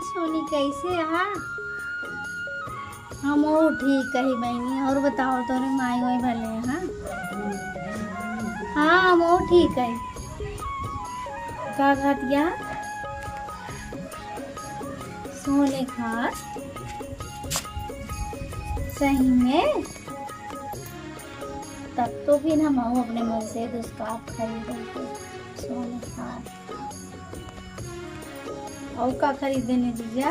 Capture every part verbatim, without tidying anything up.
सोनी, कैसे है? हम वो ठीक है बहनी। और बताओ, तोरे माई वाई भले हैं? हाँ, हम वो ठीक है। का कहतिया? सोने खार। सही में? तब तो फिर हम अपने मन से दुष्काप खरीदेंगे। सोने खार। और का खरीदेने जीजा?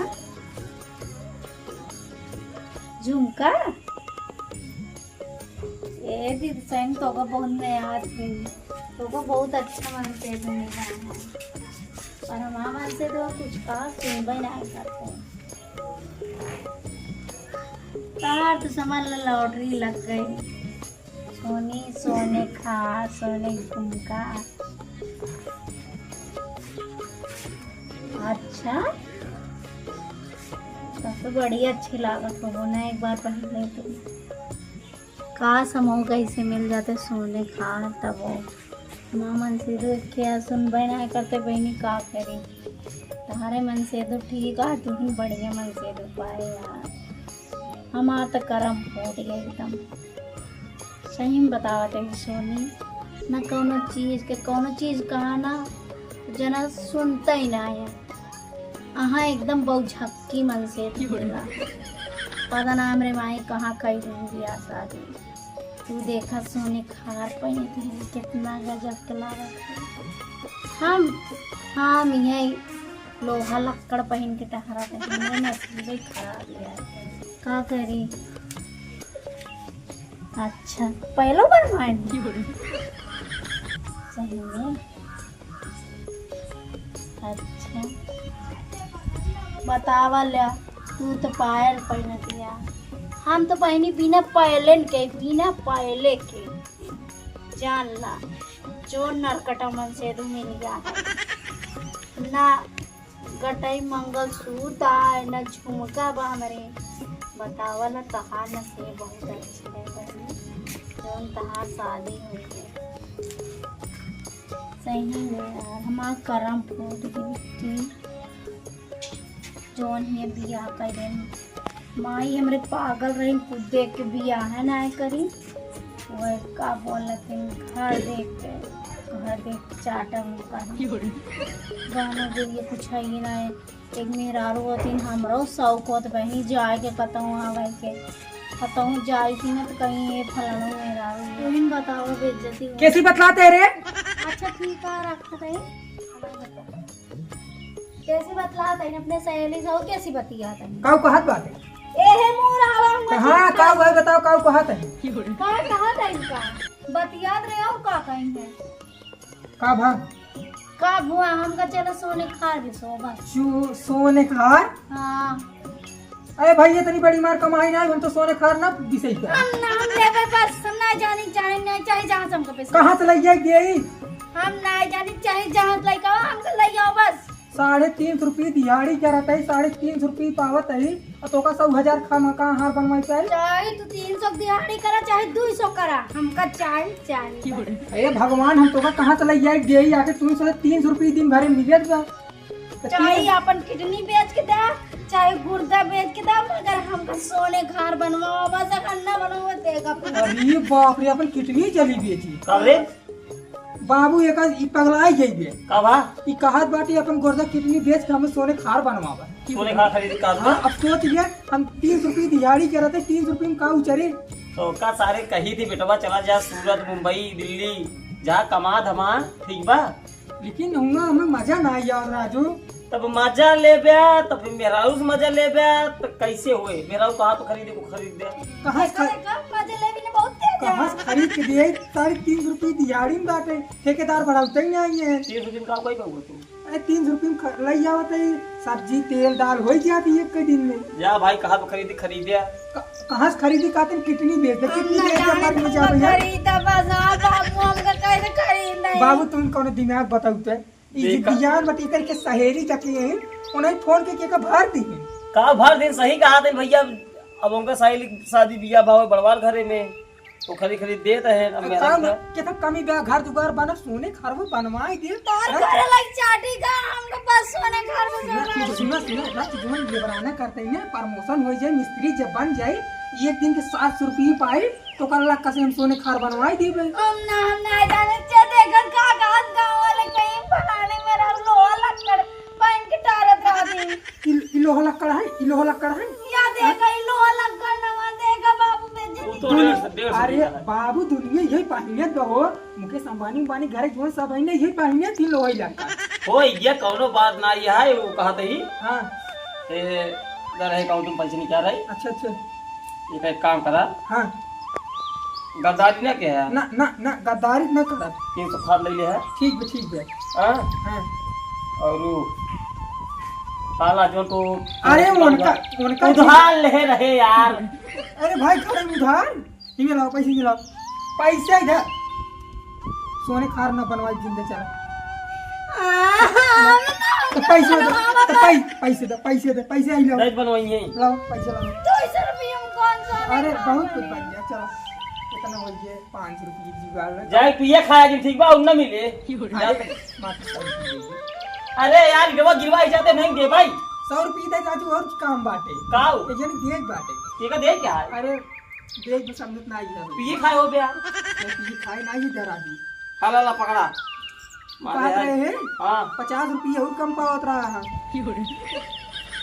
झुमका? ए दीदी, सही में तोका बहुत नया आदमी, तोका बहुत अच्छा मन से मिला है। और हमार मन से तो कुछ का सुनबे ना करते। तार तो समझ ला lottery लग गई। सोनी, सोने खार, सोने झुमका। अच्छा, तब तो बड़ी अच्छी लागत होबो ना, एक बार पहन ले तो। काश हमहू कैसे मिल जाते सोने खार, तब वो हमार मन से तो क्या सुनबे ना करते बहनी, का करी। तोहरे मन से तो ठीक है, तू ही बढ़िया मन से तो पाए यार। हमार तो करम फूट गया एकदम। सही में बतावत है सोनी, न कौनो चीज के, कौनो चीज कहा ना, जना सुनते ही ना है। अहाँ एकदम बहुझक्की मन से बोला। पता ना हमरे माई कहाँ कई दिन बियाह शादी। तू देखा सोने खार पहिन के कितना गजब के लागत है। हम, हम यही लोहा लक्कड़ पहिन के टहरा थे, हमरे नसीबे खराब यार। का करी? अच्छा, पहलो बनवाए हैं? सही में? अच्छा, बतावा ल्या, तू तो पायल पहिनतिया, हम तो पहिनी बिना पायलन के, बिना पायले के। जान ला, जो नरकटा मन से दू मिल गया है ना। गटई मंगलसूत्र आय, न झुमका बा हमरे। बतावा ना, तहार नसीब बहुत अच्छी है बहनी, जौन तहार शादी हुई है। सही में यार, हमार करम फूट गई कि जौन ही बियाह कर देन। माई हमरे पागल रही, खुद देख के बियाह है ना करी। वह का बोलत है, घर देख के, घर देख के चाटा मुँह का है। गाना जो ये कुछ है ही ना है। एक मेहरारू होती, हमरो शौक होत बहनी जाए के कतहूँ आवे के, कतहूँ जाए थी ना तो कहीं ये फलाना मेहरारू है। तुम बताओ बेइज्जती हो। कैसी बतलाते रे? अच्छा ठीक है, रखते हैं। कैसे बतलात है अपने सहेली से, हो कैसी बतियात है? काऊ कहत बाटे? ए हे मोर हवा हुआ कहाँ? काऊ है बताओ, काऊ कहत है? का कहत है इनका? बतियात रहे हो का कहीं है? का भा? का भुआ, हमका चलो सोने खार बिसो बस। चू-, सोने खार? हाँ। अरे भाई, इतनी बड़ी मार कमाई ना, हम तो सोने खार ना बिसई पे। हम ना, हम लेबे बस, हम ना जानी, चाहे नहीं, चाहे जहाँ से हमको पैसा। कहाँ से लइया गई? हम ना जानी, चाहे जहाँ से लइका हो, हमको लइया हो बस। साढ़े तीन सौ रुपये दिहाड़ी क्या रहता है, साढ़े तीन सौ रुपये पावत है, और तोका सौ हजार खामखा हार बनवाई पे आई। चाहे तू तीन सौ दिहाड़ी करा, चाहे दो सौ करा, हमका चाहे, चाहे। अरे भगवान, हम तोका कहाँ से लइया गई, आके तू सौ तीन सौ रुपये दिन भरे मिले बा। तो चाहे तीन अपन किडनी बेच के दे, चाहे गुर्दा बेच के दे, मगर हमका सोने खार बनवावा, बस अगर ना बनवावा, देगा। अरे बाप रे, अपन किडनी चली बेची। कब रे? बाबू, एका ई पगलाई गई बे। का बा? ई कहत बाटी अपन गुर्दा किडनी बेच के हमें सोने खार बनवावा। सोने खार खरीद का? हाँ, अब सोच ले, हम तीन सौ रुपये दिहाड़ी के रहते, तीन सौ रुपये में का उचरे? तो का सारे कही थी बेटवा चला जा सूरत, मुंबई, दिल्ली, जा कमा धमा, ठीक बा? लेकिन हुआं हमें मजा ना आई यार राजू। तब मजा लेबे, तब मेहरारू से मजा लेबे, तो कैसे होए? मेहरारू कहाँ तो खरीदे को खरीद दे। कहाँ से देखा, खर- देखा, मजा लेबे ने बहुत तेज है। कहाँ से खरीद के दिए? साढ़े तीन सौ रुपये दिहाड़ी में बाटे, ठेकेदार बढ़ाते ही नहीं है। तीन सौ दिन का कोई कहूँ तू? अरे तीन सौ रुपये में ख-, लई आवत है, सब्जी, तेल, दाल हो ही जाती है एक के दिन में। जा भाई, कहाँ तो खरीदी, खरीदे। क-, कहाँ से खरीदी? कहते हैं किडनी बेच दे, हम किडनी ना बेच दे, जाने मर में तुमको जाओ यार। खरीदा बस, हाँ बाबू, हमका कैसे खरीदना है? बाबू, तुम कौनो दिमाग बताओ तो। ई देखा। बियान बटी करके सहेली का किए हैं, उन्हें फोन के, के का भर दी। का भर दिन सही कहा थे भैया, अब उनका सहेली शादी बियाह भाव बड़वार घरे में, तो खरीद खरीद देत है। अब अब मेरा काम का के तो कमी बा, घर दुआर बनत, सोने घर वो बनवाई दे। तोर हैं? घर लग चाटी का, हमको बस सोने घर में जाना सुनो, सुनो, रच जोन लेबराना करते ही ना, promotion हो जाए, मिस्त्री जब बन जाए, एक दिन के सात सौ रुपये पाए, तो कल लाख का से हम सोने खार बनवाई देबे। हम ना, हम ना जाने, चे देखत का गाँव, गाँव वाले कहीं फलाने मेरा लोहा लक्कड़ पहन के टारत रह दी। ई, ई लोहा लक्कड़ है, ई लोहा लक्कड़ है। या देखा, ई लोहा लक्कड़ नवा देखा, बाबू बेइज्जती। वो तो डेढ़ सौ, डेढ़ सौ अरे रुपया है। बाबू, दुनिया यही पहिने तो हो, मुकेश अंबानी, अंबानी घरे जोन सब है ना, यही पहिने तीन लोहा लक्कड़। हो, ये कौनो बात ना, ये है, वो कहत ही। हाँ। ए, इधर है, account में पैसे निकाल रही। अच्छा, अच्छा। ये का एक काम करा। हाँ। गद्दारी ना किया? ना, ना, ना, गद्दारी ना करा। तीन सौ खाद ले ले है। ठीक बा, ठीक बा। हाँ? हाँ। और वो काला जो तो अरे, उनका, उनका उधार ले रहे यार। अरे भाई, खड़े उधार? इधर लाओ, पैसे इधर लाओ। पैसे इधर। सोने खार ना बनवाई जिंदे चला। तो पैसे दे, तो पै-, पैसे दे, पैसे दे, पैसे आई लाओ। नहीं बनवाई है। लाओ, पैसे लाओ। दो सौ रुपये में कौन सा अरे, नहीं बहुत खाते कुछ हैं? बन गया, चला। इतना हो गया, पाँच सौ रुपये की जुगाड़ लगा। जाए पिए खाए दिन ठीक बा, उन्ना मिले। अरे, मात्र सौ रुपये दे दे। अरे यार, गिरवा, गिरवा ही जाते नहीं दे भाई। सौ रुपये दे राजू, और काम बाटे। काऊ? ये जन देख बाटे। ये का दे क्या है? अरे, देख भी समझत ना आई है। पिए खाए हो बे यार। मैं पिए खाए ना ही दे राजू। हाला ला पकड़ा। बात मारे रहे हैं? हाँ। पचास रुपये और कम पावत रहा है।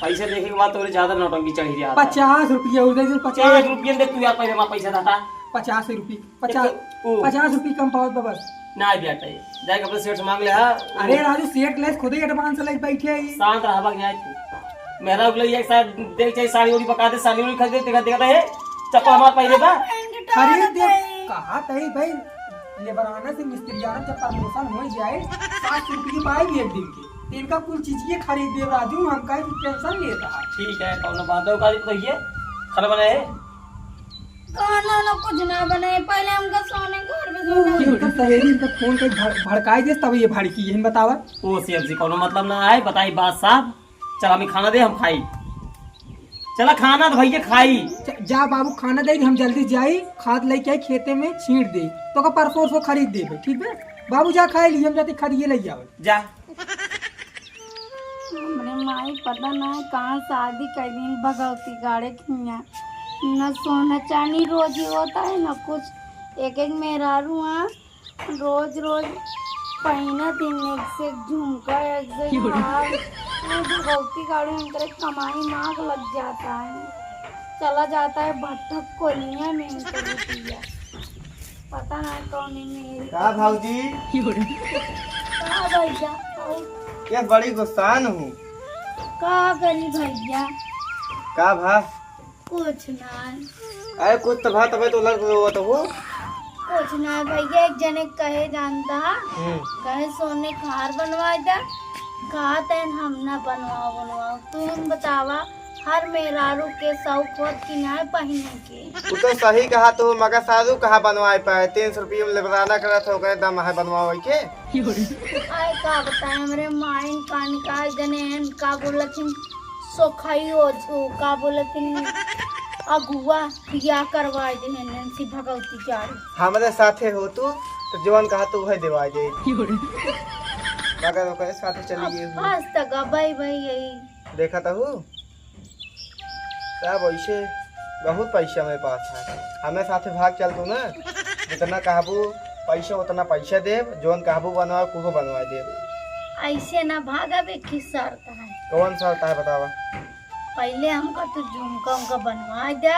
पैसे देखे के बाद तोरे ज्यादा नौटंकी चढ़ी रहा था। पचास रुपये और दे दे, पचास। एक रुपये दे तू यार, पहले हमारा पैसा था, था। पचास रुपये, पचास, एक तो, ओ। पचास रुपये कम पावत बा बस। ना बेटा, जाके अपने सेठ से मांग ले, हाँ। अरे राजू, सेठ लेस खुद ही advance लेके बैठे ही। शांत रहा, भाग जाए तू। मेरा अगले एक साथ देख चाहे साड़ी ओड़ी बका दे, साड़ी ओड़ी खरीदे, देखा, देखा है, चप्पल हमार पहले बा। खरीद दे, कहा तई भाई, लेबराना से मिस्त्रियाना जब promotion हो जाए, सात सौ रुपये पाएगी एक दिन के, तो इनका कुल चीज ये खरीद दे राजू, हम काहे की tension लेता है। ठीक है, कौनो बात है, गाड़ी तो ये खाना बनाए है? खाना ना कुछ ना बनाए, पहले हमका सोने घर में सोना। इनका सहेली इनका फोन कर भड़-, भड़काई दे, तब ये भड़की, यही बतावा। ओ सेठ जी, कौनो मतलब ना आए, बताई बात साफ। चल, हमें खाना दे, हम खाई। चला, खाना तो भैया खाई। च-, जा बाबू, खाना दे, हम जल्दी जाई, खाद लेके आई खेते में, छींट दे। तो का परसों, परसों खरीद देबे, ठीक बे? बाबू, जा खाए लिए, हम जाते खरीदे ले जाओ। जा। हमरे माई पता ना है कहाँ शादी कर दी भगवती गाड़े के हियाँ। न सोना चानी रोजी होता है, न कुछ। एक एक मेहरारू हाँ रोज रोज पहिना दिन एक से एक झुमका, एक से एक हार। वो भगवती गाड़ी में करे कमाई में आग लग जाता है, चला जाता है भट्ठक कोलिया में इनका रुपया। पता ना कौन है मेरी का भौजी? का भैया? ये बड़ी गुस्सान हूँ। का करी भैया? का भा? कुछ ना। अरे कुछ तो भा, तबे तो लड़ रोवत हो। कुछ ना भैया, एक जने कहे जानता, हम्म। कहे सोने खार बनवा दे, कहा तैन हम ना बनवाओ, बनवाओ। तुम बतावा, हर मेहरारू के शौक होत कि ना पहिने के। तू तो सही कहा, तू मगर सारू कहा बनवाए पाए, तीन सौ रुपये में लेबराना करत हो, ओकरे दम है बनवावे के। आए का बताए, हमरे माइन कान का जने हैं, का बोलत हैं, सोखाई हो, ओ, का बोलत हैं, अगुआ बियाह करवाए दे हैं नैन्सी भगवती के आड़ू। हमरे साथे हो तू, तो जवन कहा तू वही देवाए दे। मगर ओकरे साथे चली अब गई हूँ। आज तक अब भाई, भाई यही। देखा तो हूँ। सब ऐसे बहुत पैसा मेरे पास है। हमें साथे भाग चल तू ना, जितना कहबू पैसा उतना पैसा देब, जौन कहबू बनवा कुहो बनवा देब। ऐसे ना भागब, एक ही शर्त है। कौन शर्त है बतावा? पहले हमका तू झुमका उमका बनवा दे,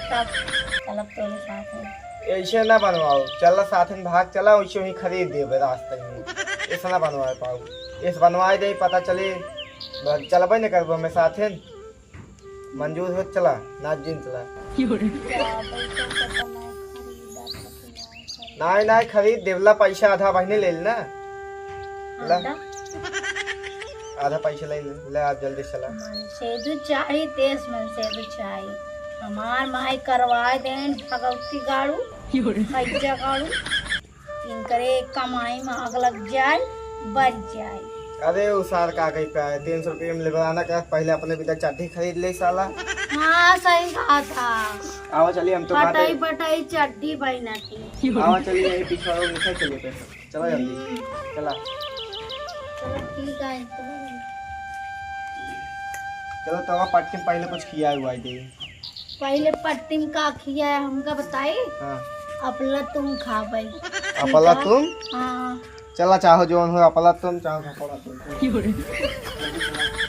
तब चलब तोरे साथ में। ऐसे ना बनवाओ, चला साथ में भाग चला, वैसे ही खरीद देबे रास्ते में। ऐसा ना बनवा पाओ, ऐसे बनवा दे, पता चले चलबे न करबो हमें साथ में। मंजूर हो चला, ना जिन चला। नाई, नाई, खरीद देवला, पैसा आधा बहिने ले लेना। ला। आधा। आधा पैसा ले ले, ले, आप जल्दी चला। मन से दू चाही, देश मन से दू चाही। हमार माई करवाए देन भगवती गाड़ू, पैसा गाड़ू। इनकरे कमाई में आग लग जाए, बच जाए। अरे, उ सार का कही पाए, तीन सौ रुपये में लेबराना का, पहले अपने बिदा चड्ढी खरीद ले साला। हाँ, सही कहा था। आवा चलिए, हम तो बाटे पटाई, पटाई चड्ढी बहिना की। आवा चलिए, यही पीछे वाला उठा चलिए पैसा। चला जल्दी, हम्म। चला। चलो ठीक है, तो चलो तो पट्टी में पहले कुछ खिया हुआ दे। पहले पट्टी में का खिया है हमका बताई। हाँ। अपला तुम खाबे। अपला तुम? हाँ। चला चाहो जौन हो, अपला तुम चाहो थपड़ा तुम।